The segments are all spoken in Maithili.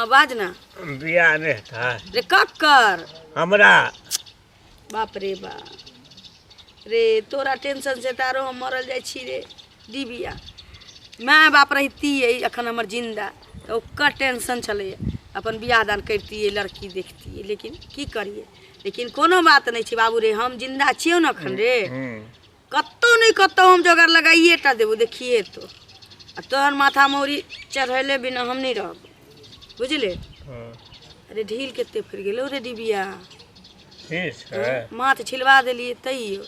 हाँ बाज ना। बियाह नहि हेतै? रे कक्कर? हमरा। बाप रे बाप रे, तोरा टेंशन से तारो हम मरल जाइ छी रे डिबिया। माय बाप रहितियै अखन हमर जिन्दा तऽ ओकर टेंशन छलैए, अपन बियाह दान करितियै, लड़की देखतियै, लेकिन की करियै। लेकिन कोनो बात नहि छै बाबू रे, हम जिन्दा छियौ ने अखन रे। कतहु नहि कतहु हम जोगाड़ लगाइए टा देबौ, देखिए तो। आ तोहर माथा मौरी चढ़ेले बिना हम नहि रहब, बुझले? अरे ढील कते फरि गेलौ रे डिबिया। ठीक छै। माथ छिलवा देलियै तैयो।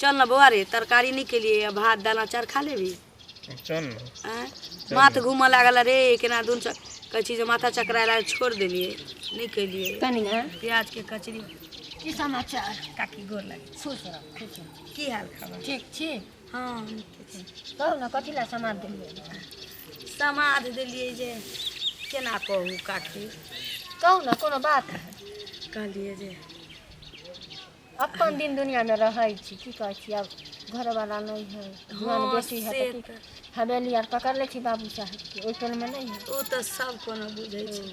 चल ने बौआ रे, तरकारी नहि केलियै, भात दालि अचार खा लेबही? चल ने। आँय, माथ घूमऽ लागल रे केना दुन, कहै छी जे माथा चकराय लागल, छोड़ि देलियै, नहि केलियै। कनिया। प्याजके कचरी। की समाचार? काकी गोर लागै। खुश रह, खुश रह। की हाल खबर? ठीक छी? हँ, नीके छी। कहू ने, कथी लए समाद देलियै? समाद देलियै जे केना कहू काकी। कहू ने, कोनो बात है? कहलियै जे अपन दिन दुनियामे रहै छी, की कहै छी, आब घरवाला नहि है, जुआन बेटी है। से तऽ की हवेली आर पकड़ लै छी बाबू साहेबके, ओहि टोलमे नहि है। ओ तऽ सब कोनो बुझै छै।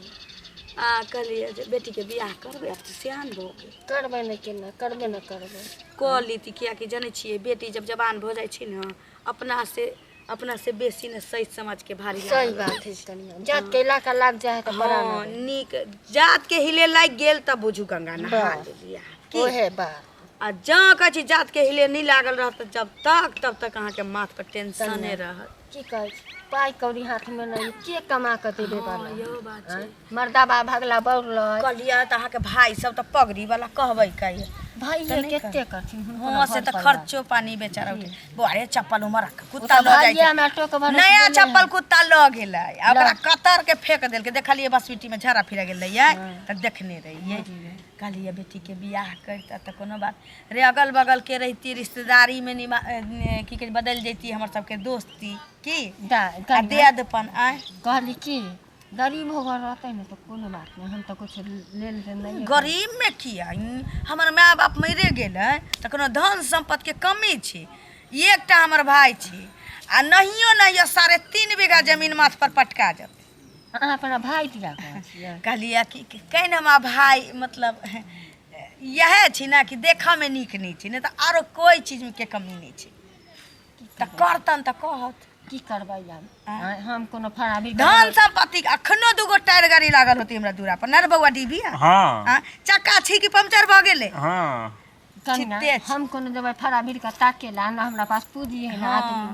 आ कहलियै जे बेटीके बियाह करबै, आब तऽ सियान भऽ गेल। करबै नहि, केना करबै? नहि करबै। कऽ लीती, किएकि जनै छियै, बेटी जब जवान भऽ जाइ छै ने, अपना से बेसी ने सही समाजके भारी सही लागल। बात है कनिया, जात के इलाका लाग जाइ है तऽ बड़ा। हँ, नीक जातके हिले लागि गेल तऽ बुझू गंगा नहा लेलियै की। ओहे बात। आ जँ कहै छी जातके हिले नहि लागल रहत जब तक, तब तक अहाँके माथ पर टेंशने रहत। की कहै छी, पाइ कौड़ी हाथमे नहि, के कमा कऽ देबे वाला? इहो बात छै। मर्दाबा भगला बौड़लै। कहलियै तऽ अहाँके भाय सब तऽ पगड़ी वाला कहबै कहियो। भाइये कते करथिन हुनको? हँ, से तऽ खर्चो पानी बेचारा उठे। बौआ रे, चप्पल उमर ओ कुत्ता तऽ लऽ जाइ भाइये छै। हमरा टोक भरोस नया देने चप्पल है। कुत्ता लऽ गेलै आ ओकरा कतर के फेंक देलकै। देखलियै बसबिट्टी में झाड़ा फिरा गेल रहियै तऽ देखने रहियै। कहलियै बेटीके बियाह करितै तऽ कोनो बात रे, अगल बगल के रहिती, रिश्तेदारी में निमा की कहै छै, बदलि जैती हमर सबके दोस्ती की आ कनिया, दियादपन आँय। कहली की गरीब हो घर रहतै ने तऽ कोनो बात नहि, हम तऽ कुछ लेल देन नहि। गरीब में किया? हमर माय बाप मरिए गेलै तऽ कोनो धन सम्पत्तिके कमी छै? एकटा हमर भाय छै आ नहियो नहियो 3.5 बीघा जमीन माथ पर पटका जेतै। अहाँ अपना भाय दिया कहै छियै? कहलियै कि कहीं हमरा भाय मतलब इएह छै ने कि देखऽमे नीक नहि छै, नहि तऽ आरो कोइ चीजमे के कमी नहि छै। तऽ करतन तऽ कहत। की करबै आब? आँय, हम कोनो फराबी धन सम्पत्ति अखनो दूगो टायर गाड़ी लागल होतै हमरा दूरा पर नर बौआ डीबी। हँ। चक्का छी कि पंचर भऽ गेलै? हँ। कनिया, छिते छै। हम कोनो देबै फराबीर के ताके ला ना, हमरा पास पूंजी है ना आदमी।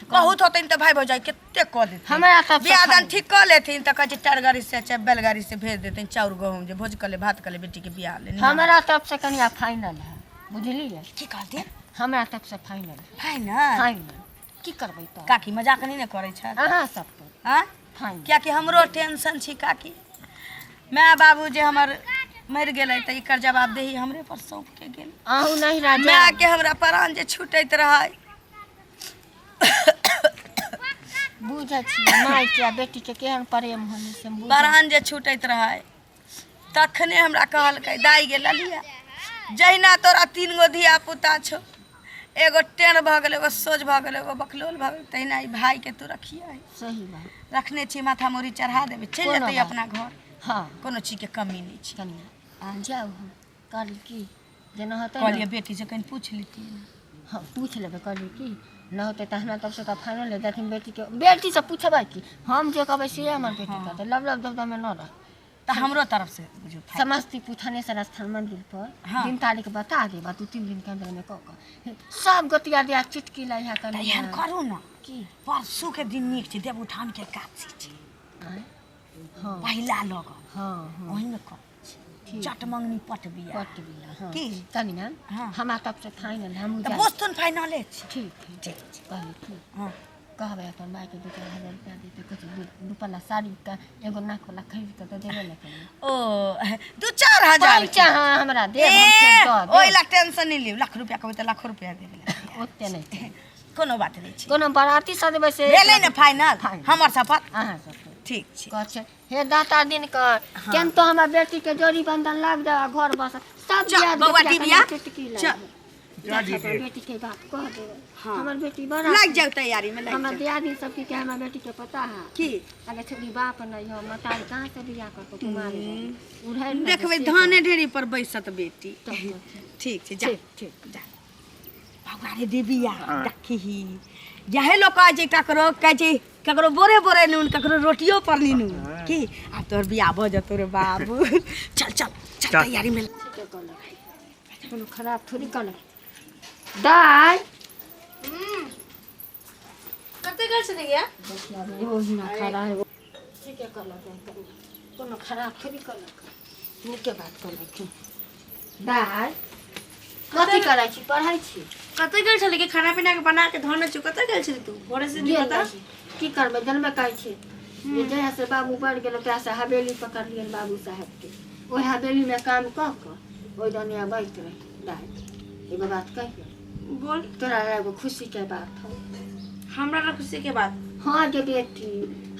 बहुत होतनि तऽ भाय भौजाइ कते कऽ देथिन। हमरा सब बियाह दान ठीक कऽ लेथिन तऽ कहै छै टायर गाड़ी से चाहे बैलगाड़ी से भेज देथिन चाउर गहूम, जे भोज कऽ ले, भात कऽ ले, बेटीके बियाह ले। हमरा तरफ से कनिया फाइनल है, बुझलियै? की कहथिन? हमरा तरफ से फाइनल है। फाइनल? फाइनल। की करबै तऽ? काकी मजाक नहि ने करै छथि? अहाँ सब पर आँय? फाइनल। कियाकि हमरो टेंशन छी काकी, माय बाबू जे हमर मरि गेलै तऽ एकर जवाबदेही हमरे पर सौंप के गेल। अहूँ नहीं राजा। मायके हमरा प्राण जे छूटैत रहै। बुझै छियै मायके आ बेटीके केहन प्रेम होइ से हम बुझै। प्राण जे छूटैत रहै तखने हमरा कहलकै, दाइ गे ललिया, जहिना तोरा तीन गो धिया पुता छौ, एगो टेढ़ भऽ गेल, एगो सोझ भऽ गेल, एगो बकलोल भऽ गेल, तहिना ई भायके तू रखिए। सही बात। रखने छी, माथा मूड़ी चढ़ा देबै, चलि कोनो जेतै बात अपना घर। कोनो चीजके कमी नहि छै। कनिया, जाउ, हम कहली की जेना होतै ने। कहलियै बेटी से कनि पूछि लेतियै। हँ, पूछि लेबै। कहली की न होतै तऽ हमरा तरफसँ तऽ फाइनल है। देथिन बेटीके, बेटीसँ पुछबै की, हम जे कहबै से हमर बेटी करतै। लब लब दब दबमे न रह। तऽ हमरो तरफ से बुझू फाइनल। समस्तीपुर थानेसर स्थान मंदिर पर हाँ। दिन तारीख बता देब, 2-3 दिन के अंदर में कऽ कऽ सब गोतिया दिया चुटकी लै है। तऽ कनिया। एहन करू ने। की? परसूके दिन नीक छै, देवउठान के एकादशी छै। आँय? हँ। पहिला लगन। हँ हँ ओहिमे कर ठीक। चट मंगनी पट बिया। पट बिया, हँ। की? कनिया। हाँ। हमरा तरफ से फाइनल, हमहूँ तऽ जायब। बोस्तुन फाइनले छै। ठीक है। ठीक छै। कहली की हँ। कहबै अपन मायके 2-4 हजार रुपया देतै, कुछ दू पल्ला साड़ी का एगो नाक वाला खरीद कऽ तऽ देबे ने करियै। ओ 2-4 हजार? पैसा हाँ, हमरा देब, हम फेर ए दऽ देब। ओहि ला टेंशन नहि लियौ, लाख रुपया कहबै तऽ लाखो रुपया देबै। ओते नहि छै। कोनो बात नहि छै। कोनो बराती सजबै से। भेलै ने फाइनल? फाइनल। हमर शपथ। अहाँ सबके। ठीक छै। कहै छै हे दाता दिन कर केन तो हमरा बेटी के जोड़ी बंधन लाग जाए, घर बस सब चल दियाद बौआ गोतिया डिबिया कनि चुटकी चल। लागि। बेटी के बात कह देबै। हमर बेटी बड़ा लग जाओ तैयारी में, लग हमर जाओ। दियादनी सब की हमर बेटी के पता है की अगर छोरी बाप नहीं हो मतारी कहाँ से बियाह करतो कुमारी उड़ै देखबै धाने ढेरी पर बैसत बेटी। ठीक छै, जा ठीक जा। भगवान देबिया देखी जाहे लोग कहै छै ककरो कहै छै ककरो बोरे बोरे नून ककरो रोटियो पर ली नून की आब तोहर बियाह भऽ जेतौ रे बाबू। चल चल चल तैयारी में। कोनो खराब थोड़ी कहलक दाइ। कते गेल छलियै? ओहिना खड़ा है ठीके कहलक, कोनो खराब थोड़ी कहलक, नीके बात कहलक। दाइ कथी करै छी? पढ़ै छी। कतऽ गेल छलियै कि खाना पीना के बना के धोने छी? कतऽ गेल छली तू भोरे से? गेल पता रही। की करबै जनबे कहै छी जे जहिया से बाबू बढ़ गेल तहिया से हवेली पकड़लियनि बाबू साहेब के, ओहि हवेली में काम कऽ कऽ ओहि दनिया बैठ रही। दाइ एगो बात कहियौ? बोल। तोरा लए एगो खुशी के बात हौ। हमरा लए खुशी के बात? हाँ गे बेटी,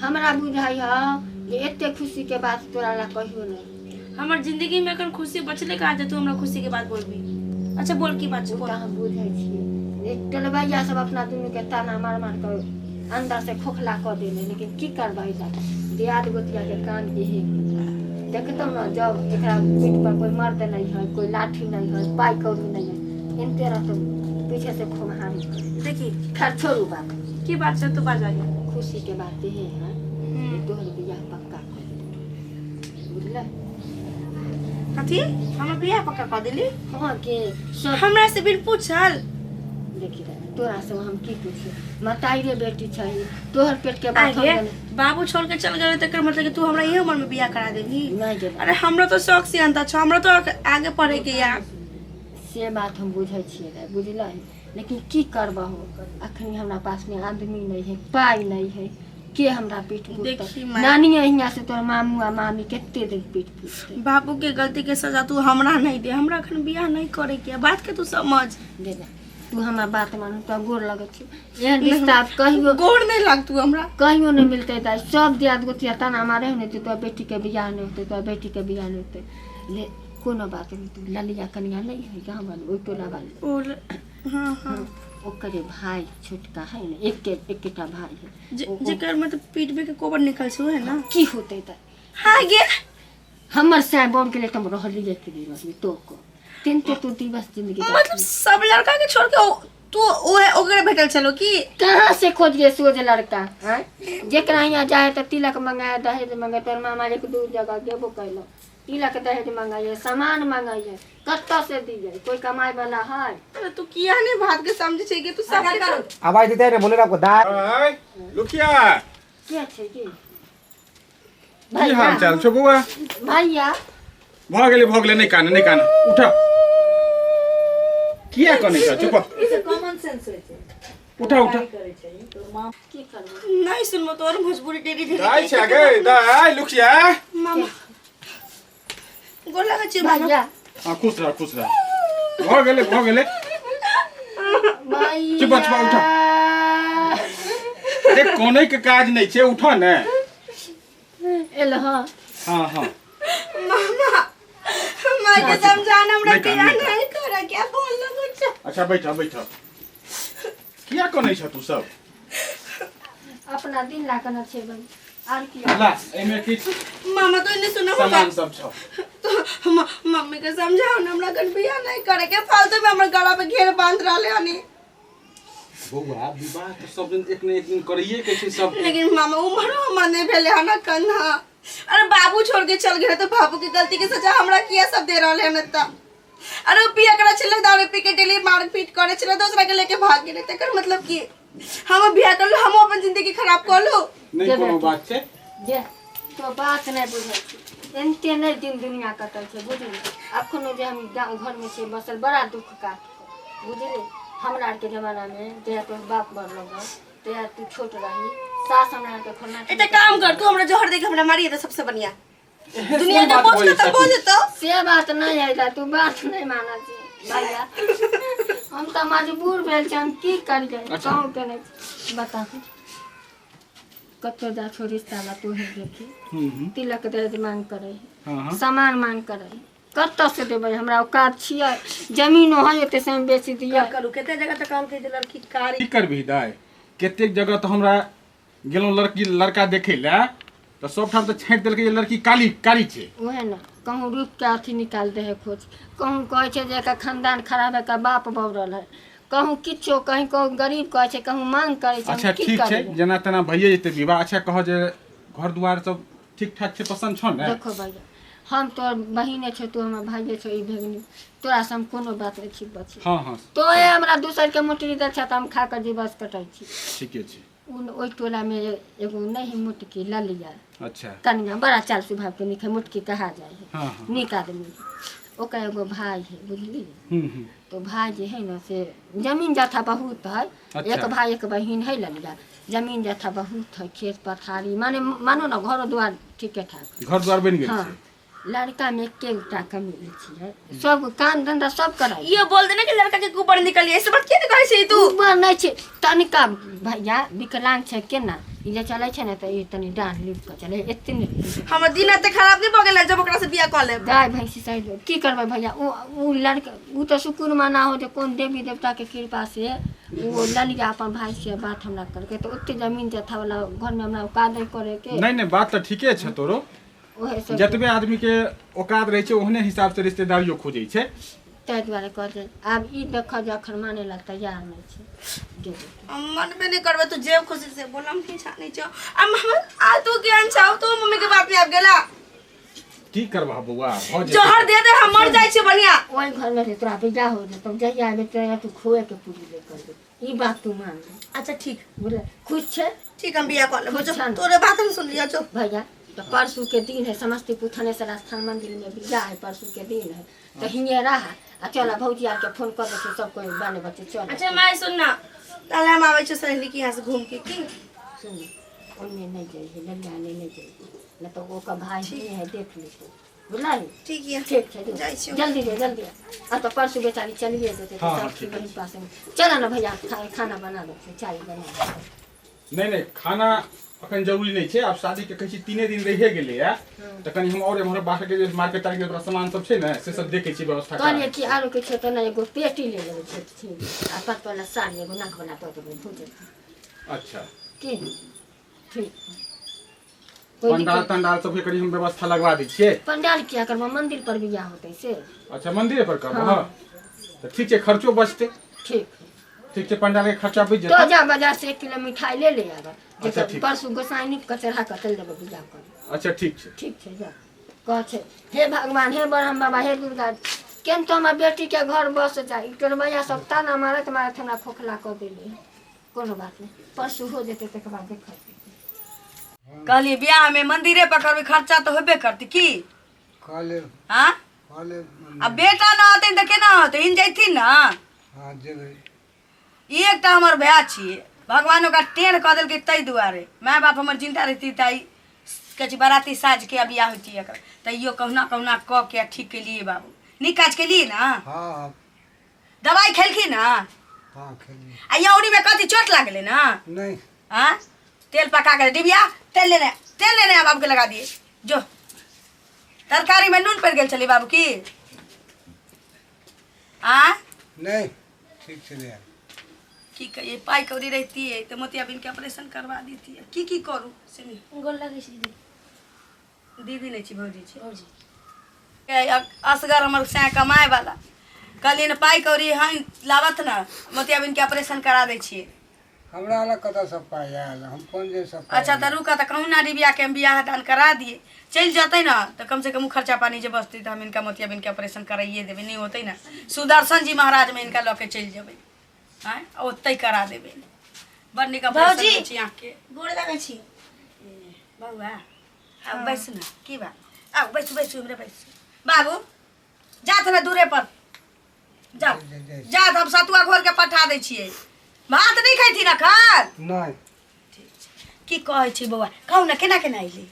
हमरा बुझाइ हौ जे एते खुशी के बात तोरा लए कहियो नहि। हमर जिंदगी में अखन खुशी बचले कहाँ जे तू हमरा खुशी के बात बोलबी? अच्छा बोल की बात छै, ओ बोल। तऽ हम बुझै छियै टोलबैया सब अपना दुनू के ताना मार मार कऽ अंदर से खोखला कऽ देने, लेकिन की करबै दियाद गोतिया के कान इहे देखतौ न, जब एकरा पीठ पर कोई मर्द नहीं है, कोई लाठी नहीं है, पाई कौड़ी नहीं है, एनते रहतौ पीछे से खोमहारी करे। देखी खैर छोड़ू बात। की बात छै तू बाज आगे। खुशी के बात इहे है जे तोहर बियाह पक्का कर देलौ, बुझले? कथी हमर बियाह पक्का कऽ देली? हाँ के सब हमरा से बिन पूछल? देखी तोरा से हम की पूछी, मताइरे बेटी छै, तोहर पेट के बात हम आगे जानै। बाबू छोड़ के चल गए तकर मतलब कि तू हमरा इहे उम्र में बियाह करा देबी? नहीं जेबै। अरे हमरा तो शौक से अंता छौ, हमरा तो आगे पढ़े के या से बात हम बुझै छियै रे, बुझलै? लेकिन की करबहो, अखनी हमरा पास में आदमी नहीं है, पाई नहीं है, के हमरा पीठ पुछतै? देखी माय। नानी हियाँ से तोहर मामू आ मामी कते दिन पीठ पुछतै? बाबू के गलती के सजा तू हमरा नहीं दे, हमरा अखन बियाह नहीं करे के, बात के तू समझ। दे दे तू हमरा बात मानू तो गोर लगै छी। एहन रिश्ता आब कहियो गोर नहीं लाग तू हमरा कहियो नहीं मिलतै दाइ। सब दियाद गोतिया ताना मारे ने तोरा बेटी के बियाह नहीं होतै, तोरा बेटी के बियाह नहीं होतै। ले कोनो बात नहीं, तू ललिया कनिया नहीं है गाँव वाली ओहि टोला वाली? और हाँ हाँ ओकरे भाई छोटका है ने, एके एकेटा भाई है जेकर मतलब पीठ पे के कोबर निकल छो है ना? की होतै दाइ? हाँ गे हमर साय बम के लिए तुम रहलिए कि नहीं रहली तो को तीन ते तू दिवस जिंदगी मतलब सब लड़का के छोड़ के तू ओ ओकरे भेटल छलो की? कहाँ से खोज गे सोज लड़का हैं जेकरा यहाँ जाए तो तिलक मंगाए दहेज मंगाए। तोर मामा एक दू जगह गेबो कैलो, तिलक दहेज मंगाइए, सामान मंगाइए, कत्ता से दिए? कोई कमाए वाला है? अरे तू किया नहीं बात के समझे छै कि तू सब के आवाज देते रे बोले आपको दाय लुकिया के छै की की हाल चाल छौ बौआ? भैया भऽ गेलै नहि कान नहि कान, उठ। किया कनै छ? चुप। ई कॉमन सेंस होइ छै। उठा उठा। की करबै? नहीं सुनबो तोर मजबूरी टेढ़ी ढेरी। दाइ छै गे दाइ लुकिया। मामा गोर लागै छी मामा। भैया हां खुश रह खुश रह, भऽ गेलै भऽ गेलै। भैया चुप चुप उठा। अरे कोनै के काज नहि छै, उठ ने। एल हाँ हां हां मामा माय के समझाना हमरा नहीं बियाह नहीं नहीं करे क्या बोल लगै छै। अच्छा बैठ बैठ, किया कनै छ तू सब? अपना दिन ला कना छै भाई आर की। ला एमे किछ मामा तो नहीं सुना सामान सब छौ। तो मम्मी के समझाओ ना हमरा कन बियाह नहीं करे के, फालतू में हमर गला पे घेर बांध रहले हनी। बौआ विवाह तो सब दिन एक न एक दिन करैये के छै सब। लेकिन मामा उम्र हमर नहीं भेले हन कन्हा। अरे बाबू छोड़ के चल गए तो बाबू की गलती के सजा हमरा किया सब दे रहले हन त? अरे पिया करा छले दारू पी के डेली मारपीट करे छले, दूसरा के लेके भाग गेले, तकर मतलब की हम बियाह कर लो, हम अपन जिंदगी खराब कर लो? नहीं कोनो बात छै जे तो बात नहीं बुझै छी, एनते नहीं दिन दुनिया कटै छै बुझली। अखनो जे हम गाँव घर में छियै बसल बड़ा दुख काट बुझली। हमरा आरके जमाना में जहिया तोहर बाप मरलो तहिया तू छोट रही, सास हमरा आरके खोलना। एकटा काम कर तू हमरा जहर दे के हमरा मारिए त सबसे बढ़िया दुनिया के बोझ खत्म हो जेतो। से बात नहीं है तू बात नहीं माना छी भैया, हम तो मजबूर भेल छी, हम की करियै कहूँ के नहीं बता। कतौ जा छो रिश्ता ला तू ही देखी, तिलक दहेज मांग करे, सामान मांग करे, कतऽ से देबै हमरा औकात छियै जमीनो है ओते से हम बेच दियै करू कते जगह तऽ कहलकै जे लड़की कारी की करबही दाइ कतेक जगह तऽ हमरा गेलहुँ लड़की लड़का देखै लए तऽ सब ठाम तऽ छाँटि देलकै जे लड़की काली कारी छै ओहे ने कहूँ रुकि के अथी निकाल दे है खोज कहूँ कहै छै जे एकर खानदान खराब है एकर बाप बौरल है कहूँ किछो कहीं कहूँ गरीब कहै छै कहूँ मांग करै छै। अच्छा हम की ठीक छै करबै जेना तेना भइए जेतै विवाह। अच्छा कह जे घर दुआर सब ठीक ठाक छै पसन्द छौ ने? देखो भैया हम तोर बहिने छौ तू हमर भाइये छौ ई भेगनी तोरा से हम कोनो बात नहीं छिपबै छी। हाँ हाँ तोहे हमरा दोसर के मोटरी दै छ तऽ हम खा कऽ जीवस कटै छी। ठीके छै। ओहि टोला में एगो नहीं मोटकी ललिया। अच्छा कनिया बड़ा चाल स्वभाव के निक है मोटकी कहा जाए है। हाँ हाँ निक आदमी है ओकर एगो भाई है बुझली। तो भाई जे है ना से जमीन जथा बहुत है। अच्छा। एक भाई एक बहिन है ललिया जमीन जथा बहुत है खेत पथारी माने मानो ना घरो द्वार ठीके ठाक घर द्वार बनि गेल हाँ छै। लड़का में एकेटा कमी छियै सब काम धंधा सब करै ये बोल देने कि लड़का के कुबर निकल ऐसे बात किया कहै छै तू? कुबर नहि छै तनिका भैया विकलांग छै केना ई जे चलै छै ने तऽ ई तनी डाँढ़ लिप कऽ चलै एते नहि हमर दिन एते खराब नहि भऽ गेल जब ओकरा से बियाह कऽ लेब। गाय भैंसी सही की करबै भैया ओ लड़का ओ तऽ शुक्र मना हो जे कोन देवी देवता के कृपा से ओ ललिया अपन भाई से बात हमरा करके तऽ ओते जमीन जथा वाला घर में हमरा औकात नहि करे के। नहीं नहीं बात तऽ ठीके छै तोरो जतबे आदमी के औकात रहै छै ओहने हिसाब से रिश्तेदारियो खोजै छै ताहि दुआरे कहै आब ई देख जे अखन माने ला तैयार नहि छै। हम मनबे नहि करबै तू जे खुशी से बोल हम की जानै छौ आ आ तू ज्ञान छौ तू मम्मी के बात में आबि गेला की करबा बौआ भऽ जेतै जहर दे दे हम मर जाइ छी बढ़िया। ओहि घर में तोरा बियाह हो जेतौ जहिया आबे तोरा तू खोए के पूरी ले कर ई बात तू मान ले। अच्छा ठीक बोले खुश छै ठीक हम बियाह कऽ लेब तोरे बात हम सुन लिअ छौ भैया। तो परसू के दिन है समस्तीपुर थानेसर स्थान मंदिर में बियाह है परसू के दिन है तो हिये रहा आ चल भौजी आर के फोन कर दे सब कोई बाले बच्चे चल। अच्छा my सुन ना ताले हम आबै छी सहेली के यहाँ से घूम के की सुन ओने नहीं जाइए ललिया ने नहीं जाइए न तो ओकर भाई नहीं है देख ले तू बुझलही। ठीक है ठीक छै जाइ छी जल्दी दे जल्दी आ तो परसू बेचारी चलिए जेतै तो सब बहिन पास में चल ना भैया खाना बना दे चाय बना नहीं नहीं खाना अखन जरूरी नहीं छै। आब शादी के कहै छी 3 दिन रहिए गेलैया तऽ कनी हम और एम्हर बाहर के जे मार्केट तार्केट ओकरा सामान सब छै ने से सब देखै छी व्यवस्था कहलियै कि आरो किछु तऽ नहि एगो पेटी ले लेबै छोट छी आ पतला साड़ी एगो नाक वाला दऽ देबै भऽ जेतै। अच्छा की ठीक पंडाल तंडाल सबके कनी हम व्यवस्था लगवा दै छियै। पंडाल किया करबै मंदिर पर बियाह होतै से। अच्छा मंदिरे पर करबै हाँ तऽ ठीक छै खर्चो बचतै। ठीक ठीक छै पंडाल के खर्चा बचि जेतै। तो जा बाजार से 1 किलो मिठाई ले ले आब। अच्छा ठीक परसू गोसाईं के चढ़ा कऽ चलि देबै बियाह कर। अच्छा ठीक छै ठीक छै जा कह छै हे भगवान हे ब्रह्म बाबा हे दुर्गा केन तो हमर बेटी के घर बस जाय टोलबैया सब ताना मारैत मारैत हमरा खोखला कऽ देले। कोनो बात नहि परसू हो जेतै तकर बाद देखल। कहलियै बियाह में मंदिरे पर करबै खर्चा तऽ होबे करतै की हाँ आ बेटा ना होतै तऽ केना होतै इन जैथिन ना। हाँ जेबै एकटा हमर भाय छियै भगवान ओकरा टेढ़ कऽ देलकै ताहि दुआरे my बाप हमर जिंदा रहती तऽ कहै छै बाराती साज के बियाह होती एकर तैयो कहुना कहुना कऽ के ठीक केलियै बाबू नीक काज केलियै ना। हाँ दवाइ खेलखिन ना? हाँ खेलियै। आ यौरी में कथी चोट लागलै ना? नहीं हाँ तेल पका के डिबिया तेल लेने आ बाबू के लगा दिए जो तरकारी में नून पड़ि गेल छलै बाबू की आ नहीं ठीक छलै। की कहिए पाई कौड़ी रहती है तो मोतियाबिंद के ऑपरेशन करवा देती है की की करू से नहीं गोल लगै छी दीदी। दीदी नहीं छी भौजी छी भौजी असगर हमर सैं कमाए वाला कहलियै ने पाई कौड़ी हँ लाबत ना मोतियाबिंद के ऑपरेशन करा दै छियै। हमरा लग कतऽ सब पाइ आयल हम कोन जे सब। अच्छा तऽ रुक तऽ कहूँ ना डिबिया के हम बियाह दान करा दिए चलि जेतै ना तऽ कम से कम खर्चा पानी जे बचतै तऽ हम इनका मोतियाबिंद के ऑपरेशन कराइए देबै नहीं होतै ना सुदर्शन जी महाराज में इनका लऽ के चलि जेबै आँय ओतै करा देबै बड़ नीक ऑपरेशन होइ छै आँख के। गोर लगै छी बौआ आब बैस ना की बात आउ बैसू बैसू हमरे बैसू बाबू जात ना दूरे पर जाओ जात हम सतुआ घोर के पठा दै छियै। भात नहीं खैथिन अखन? नहीं। ठीक छै की कहै छी बौआ कहू ना केना केना अयली?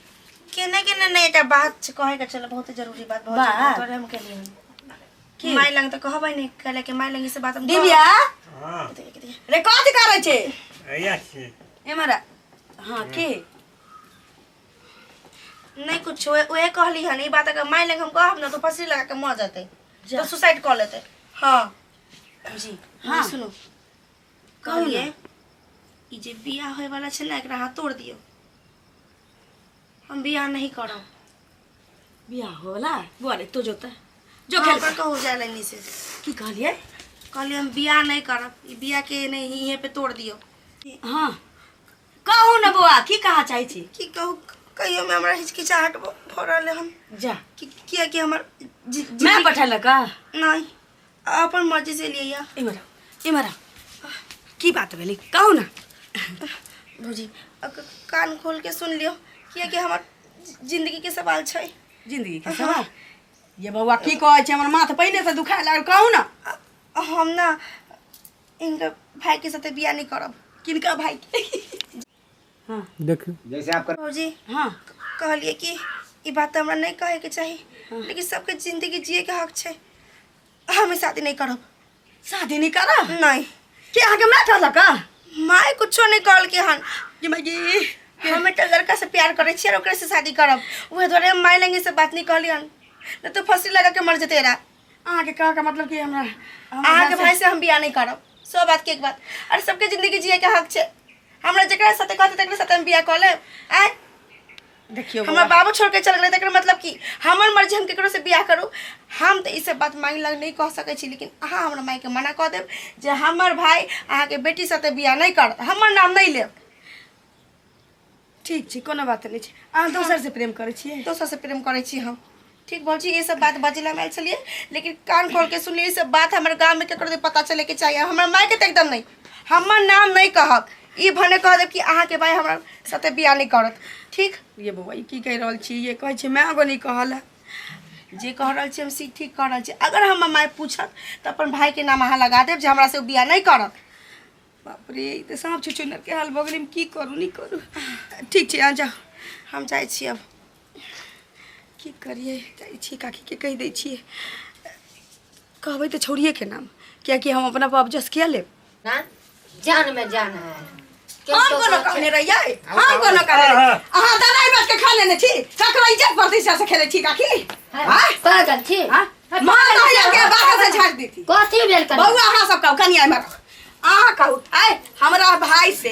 केना केना नहीं एकटा बात कहै के छलै बहुत जरूरी बात बहुत तोरे हम केलियै की my लग तऽ कहबै नहीं कहले के my लग से बात हम दिव्या हां रे कथि करै छै? हैया छी एमरा हाँ के नहीं कुछ उहे कहली हन ई बात अगर माय लग हम कहब ना तो फांसी लगा के मर जेतै, तो सुसाइड कर लेतै। हाँ जी। हाँ। सुनू, कहलिए ई जे बियाह होय वाला छै ना, एकरा हाथ तोड़ दियौ, हम बियाह नहीं करब। बियाह होला बुआ रे तो जोता जो जो खेल खेल कहू जाय लानी से। की कहलिए? कहलिए हम बियाह नहीं करब, ई बियाह के नहीं इहे पे तोड़ दियौ। हाँ कहू न बौआ, की कहा चाहै छी? की कहू, कहियो में हमरा हिचकिचाहट भ रहल हन। जा कि किया कि हमर मैं पठेलक? नहीं, अपन मर्जी से लिया। इमर इमर, की बात भेलै कहू ना। भौजी कान खोल के सुन लियो, किया कि हमर जिंदगी के सवाल छै। जिंदगी के सवाल? ये बौआ की कहै छै, हमर माथ पहिने से दुखाए लागल, कहू ना। हम ना इनका भाई के साथे बियाह नहीं करब। किनका भाई के? हाँ देखियो जैसे आप भौजी। हाँ कहलिए कि ई बात हमरा नहीं कहे के चाही, लेकिन सबके जिंदगी जिए के हक छै, हम शादी नहीं करब। शादी नहीं करब? नहीं। के अहाँके माय कहलक? माय कुछो नहीं कहलकै हन। ये माय, हम एकटा लड़का से प्यार करै छियै और ओकरे से शादी करब, उहे दुआरे हम माय लंगे से बात नहीं कहली हन, नहीं तो फांसी लगा के मर जेतै रा। अहाँके कह के मतलब कि हमरा अहाँके भाई से हम बियाह नहीं करब, सौ बात के एक बात। अरे सबके जिंदगी जिए के हक छै, हमरा जकरा साथे कहतै तकरे साथे हम बियाह कऽ लेब। आँय देखियो हमरा बाबू छोड़ के चल गेलै तकर मतलब कि हमर मर्जी, हम केकरो से बियाह करू। हम तऽ ई सब बात माय लग नहीं कह सकै छी, लेकिन अहाँ हमरा मायके मना कऽ देब जे हमर भाई अहाँके बेटी साथे बियाह नहीं करत, हमर नाम नहीं लेब। ठीक छै, कोनो बात नहीं छै। अहाँ दोसर से प्रेम करै छियै? दोसर से प्रेम करै छी हम। ठीक भौजी, ये सब बात बजला में आयल छलियै, लेकिन कान खोल के सुनलियै, ई सब बात हमर गाँव में केकरो पता चले के चाहिए, हमर माय के तऽ एकदम नहीं, हमर नाम नहीं कहब, ई भने कह देब कि अहाँके भाई हमरा साथे बियाह नहीं करत। ठीक? ये बौआ ई की कहि रहल छी? ये कहै छै माय गो नहीं कहल। जे कह रहल छी हम से ठीक कह रहल छी। अगर हमर माय पूछत तऽ अपन भाई के नाम अहाँ लगा देब जे हमरा से बियाह नहीं करत। बाप रे, ई तऽ साँप छुछुनर के हाल भऽ गेलै, हम की करू नहीं करू। ठीक छै, अहाँ जाउ, हम जाइ छी अब। की करियै, जाइ छी काकीके कहि दै छियै, कहबै तऽ छौड़िएके नाम, कियाकि हम अपना पर अबजस किया लेब। ना जान में जान है। हम कोनो कहने रहियै, हम कोनो कहने रहियै? अहाँ दवाइ बात के खा लेने छी, ककरो इज्जत प्रतिष्ठा से खेलै छी काकी? हाँ? पागल छी? माँ दहिया के बाहर से झाड़ देती। कथी भेल कनी? बौआ अहाँ सब कहू, कनिया एम्हर अहाँ कहू, आइ हमरा भाई से,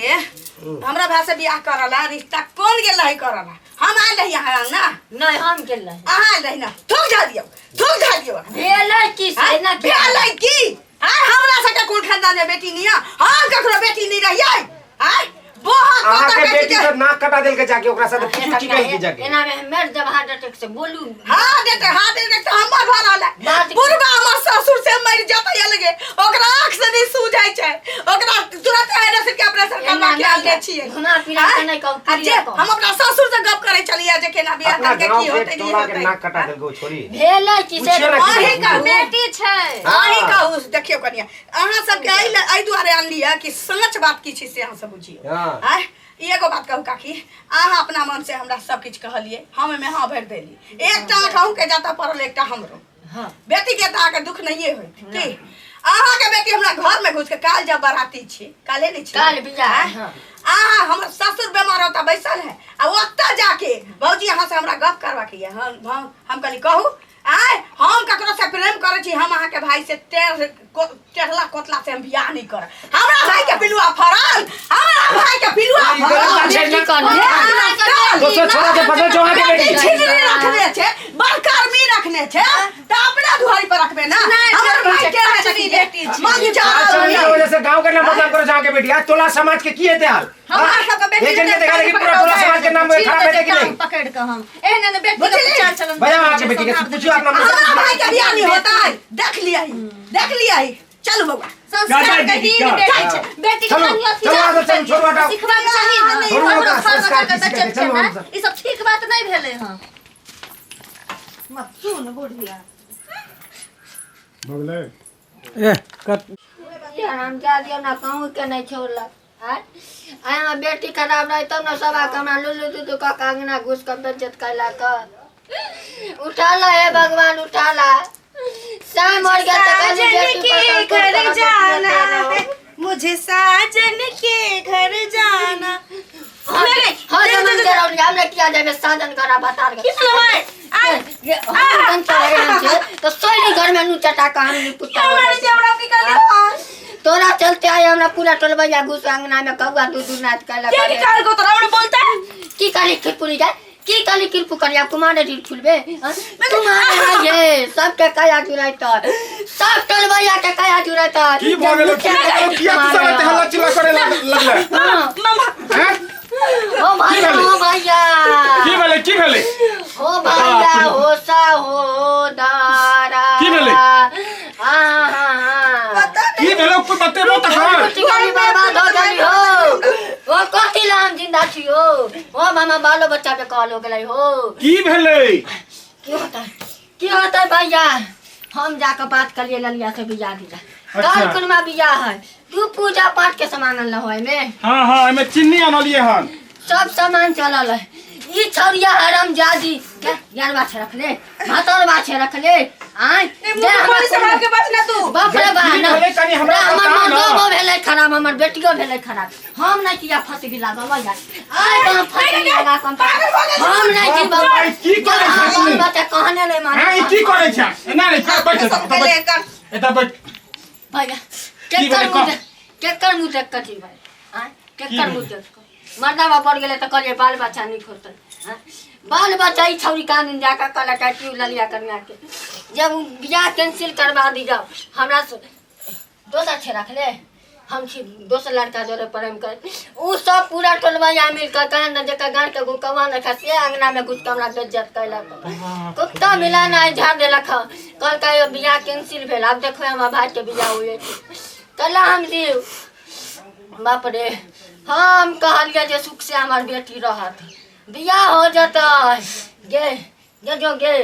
हमरा भाई से बियाह करला रिश्ता कोन गेल रही करला? हम आयल रही अहाँ ना? नहीं, हम गेल रही। अहाँ आयल रही ना? थूक झा दियौ, थूक झा दियौ। भेलै की से ना? भेलै की? आइ हमरा सबके कुल खानदान में बेटी नहीं है, हम ककरो बेटी नहीं रहियै। आइ बहुत अहाँके बेटी के नाक कटा देलकै जाके, ओकरा साथे पूछू की कहलकै जाके। एना में मर जब हार्ट अटैक से बोलू। हाँ देते, हाँ देते तो हमर भर रहल है। बुढ़बा हमर ससुर से मर जतै अलगे, ओकरा आँख से नहीं सूझै छै, ओकरा तुरंत एनासिड के ऑपरेशन करवा के आनले छियै। घुमा फिरा के नहीं कहू, आ जे हम अपना ससुर से गप करै छलियै जे केना बियाह अपना करके गाँव की के होतै नहीं टोला के होतै। नाक कटा देलकै ओ छोरी। भेलै की से? पूछियो ना की अहीं कहू, बेटी छै। अहीं कहू। देखियौ कनिया, अहाँ सबके एहि दुआरे आनलियै कि सच बात की छै से अहाँ सब बुझियौ। हाँ। आँय, ई एगो बात कहू काकी, अहाँ अपना मन से हमरा सब किछु कहलियै, हम एहिमे हाँ भरि देली। एकटा आँख अहूँके जाता पड़ल, एकटा हमरो। हाँ। बेटी के तऽ अहाँके दुख नहिए होइत की? अहाँके बेटी हमरा घर में घुस के काल जब बराती छी, काले नहीं छी, काल बियाह, आँय? हाँ। अहाँ हमर ससुर बेमार होता बैसल है, आ ओतऽ जाके भौजी अहाँ से हमरा गप करबाक ये। हम कहली कहू, आँय हम ककरो से प्रेम करै छी, हम अहाँके भाई से टेढ़ला कोतला से हम बियाह नहीं करब। हमरा भाई के पिलुआ फड़ल, हमरा भाई के पिलुआ फड़ल। बेटी कहने। दोसर छोरा के फसल छौ अहाँके बेटी बेटी। छिनरी रखने छै, बड़कर्मी रखने छै, तऽ अपना दुआरी पर रखबे ना। हमर भाई के है देखी बेटी छी। मंग जा अच्छा, ई वजह से गांव के नाम बदनाम करो अहाँके बेटी। आज टोला समाज के की हेतै हाल? हमरा सबके बेटी एक जन के देखा देखी पूरा टोला समाज के नाम खराब हेतै कि नहीं? पकड़ के हम एहने ने बेटी के चाल चलन। भैया अहाँके बेटी के पूछियो अपना मन से। हमरा भाई के बियाह नहीं होता है, देख लिया ही, देख लिया ही। चलू बउआ, संस्कार के हीन बेटी छै, बेटी के चलू, कनिया अथी चलू, आदर चलू, छोड़ू, हटाओ। सिखबाक चाही ने। छोड़ू, हमरो हटाओ, घर संस्कार बच्चा के किसी के बच्चा चलू, छै हम ने, सब। ई सब ठीक बात नहीं भेलै हँ। मत सुन बुढ़िया। भऽ गेलै? ए कट हम जा दियौ ना, कहूँ के नहीं छोड़लक। आँय आँय हमर बेटी खराब रही तब ने सब आके हमरा लुलु दुदू कऽ के अङ्गना घुसि कऽ बेज्जत कयलक। उठा ला हे भगवान, उठा ला। साँय मर गेल तऽ कहली साजन बेटी के पर घर तोरा जाना बेटी है, मुझे साजन के घर जाना। हाँ, नहीं, हाँ, नहीं, जमीन नहीं, जरौलिया। हमरा किया जाबे साजन करा बता की सुनबै आ हम तो छै तो सोई घर में नु चटा का हम पुता मारे छै हमरा की कर तोरा चलते आए हमरा पूरा टोलबैया घुस अंगना में कौआ दू दू नाच कैला के निकाल को तोरा हमरा बोलता की काली खिरपुरी जाए की काली किरपु करिया कुमारे ढील खुलबे कुमारे ये सबके काया जुराइत सब टोलबैया के काया जुराइत की भ गेलो की किया तू सब एते हल्ला चिल्ला करे लगले मामा हैं ओ भाई ओ भैया की भेलै की भेलै ओ भैया होसा हो दारा की भेलै हां हां की भेलै कोई बतेबो त कर बर्बाद हो गेली हो ओ कथी ला हम जिंदा छी हो ओ मामा बालो बच्चा के कॉल हो गेलै हो की भेलै की होता भैया हम जाके बात करिए ललिया से बियाह दिया काल कुनमा बियाह है तू पूजा पाठ के सामान अनल हो एमे हां हां एमे चीनी अनलिए हन सब सामान चलल है ई छौरिया हराम जादी के यार बाछ रख ले भातर बाछ रख ले आय जे हमर सामान के बचना तू बाप रे बा ना कनी हमरा हमर मर्दो भेलै खराब हमर बेटियो भेलै खराब हम नै किया फंस गेला बाबा यार आय हम फंस गेला कम हम नै की बाबा की करै छै तू बच्चा कहने नै माने हां ई की करै छै ना रे बैठ एता बैठ भैया केकर मुंह देख कथी भाई आय केकर मुंह देख मर्दावा पड़ गेलै तऽ कहलियै बाल बच्चा नीक होतै बाल बच्चा ई छौरी कानून जाकऽ कहलक कि ललिया कन्या के जब बियाह कैंसिल करवा दी जाओ हमरा दोसर छै रखले हम छी दोसर लड़का जोरे प्रेम कर उ सब पूरा टोलबैया मिल कऽ कहे ने जेकर गाड़ के गुकवा ने खा से अंगना में घुस कऽ हमरा बेइज्जत कयलक कुत्ता मिला नहि झाड़ देलक हँ कहलकै बियाह कैंसिल भेल आब देखबै हमर भाइके बियाह हुए कला हम जीव बाप रे हम कहलियै जे सुख से हमर बेटी रहत बियाह हो जतै गे गे जो गे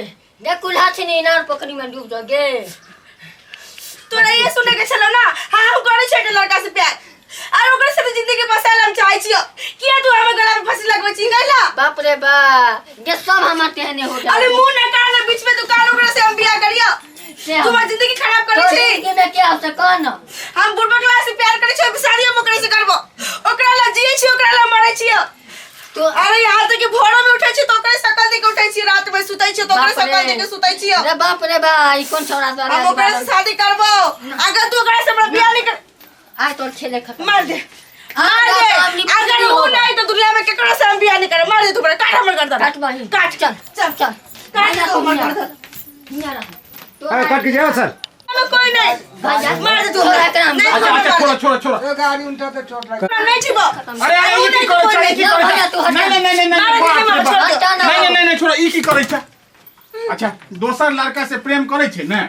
गे कुल्हा छिनी इनार पोखरी में डूब जो गे तोरा ये सुने के छलो ना हां हम करै छै लड़का से प्यार और ओकरा से जिंदगी बसायल हम चाहै छियो किया तू हमर गला में फांसी लगबै छी गैला बाप रे बा गे सब हमर तेहने हो अरे मुंह न कान बीच में दुकान ओकरा से हम बियाह करियो तू हमर जिंदगी खराब करै छी जिंदगी में क्या होतै कह न हम बुढ़बकला से प्यार करै छियो शादी हम ओकरे से करबो ओकरा ला जियै छियो ओकरा ला मरै छियो तो अरे यहाँ तक कि भोरो में उठै छी तो ओकरे शकल देख के उठै छी रात में सुतै छी तो ओकरे शकल देख के सुतै छी रे बाप रे बा ई कोन छौड़ा द्वारा हम ओकरा से शादी करबो अगर तू ओकरा से हमरा बियाह नहीं कर आय तोर खेले खत्म मार दे मार दे अगर ऊ नहीं तो दुनिया में केकरो से हम बियाह नहीं करब मार दे तू काट हमर गर्दन काट बहिन काट चल चल चल काट दे हमर गर्दन हियां रह अरे काट के जाओ सर कोई नहीं मार दे तू नहीं अच्छा छोड़ो छोड़ो छोड़ो गाड़ी उनटा तो चोट लग नहीं छिबो अरे अरे ई की करै छै ई की करै छै नहीं नहीं नहीं नहीं नहीं नहीं नहीं छोड़ो ई की करै छै अच्छा दोसर लड़का से प्रेम करै छै ने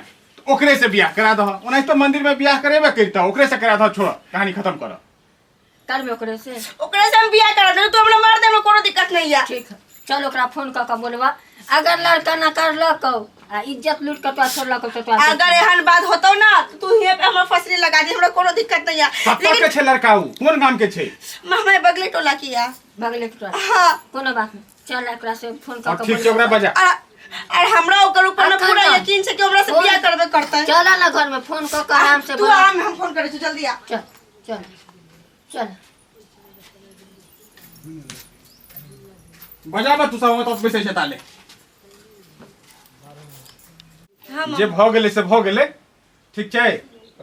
ओकरे से बियाह करा दह ओनाहि तो मंदिर में बियाह करेबे करता ओकरे से करा दह छोड़ो कहानी खत्म करो करबे ओकरे से हम बियाह करा दे तू हमरा मार दे हमरा कोनो दिक्कत नहीं है ठीक है चल ओकरा फोन क के बोलबा अगर लड़का ना करलक आ इज्जत लूट के तो छोड़लक तो तो अगर एहन बात होतो ना तो तू हिये पे हमर फसली लगा दी हमरा कोनो दिक्कत नहीं है कत्ता के छै लड़का उ कोन गाम के छै मामा बगले टोला की है बगले टोला हां कोनो बात नहीं चल एकरा से फोन क के ठीक छै ओकरा बजा और हमरा ओकर ऊपर ना पूरा यकीन छै कि हमरा से बियाह करबे करतै चल ना घर में फोन क के आराम से तू आराम हम फोन करै छी जल्दी आ चल चल चल बजाबा तू सब तो बैसै छै ताले जे भ गेलै से भ गेलै ठीक छै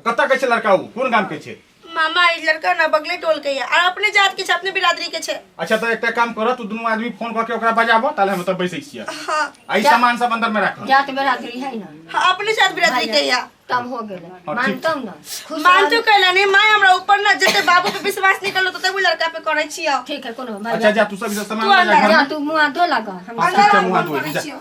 कत्ता के छै लड़का उ कोन गाम के छै मामा ई लड़का ना बगले टोल के है और अपने जात के छै अपने बिरादरी के छै अच्छा तो एकटा काम कर तू दुनू आदमी फोन करके ओकरा बजाबो ताले हम त बैसै छियै हां आ ई सामान सब अंदर में राख जात बिरादरी है ना हां अपने जात बिरादरी के है तब हो गेलै मानतौ ना मानतौ कहला नहीं माय हमरा ऊपर ना जते बाबू पे विश्वास नहीं करलो तते वो लड़का पे करै छियो ठीक है कोनो अच्छा जा तू सब सामान जा तू मुंह धो लगा हम अच्छा मुंह धो जा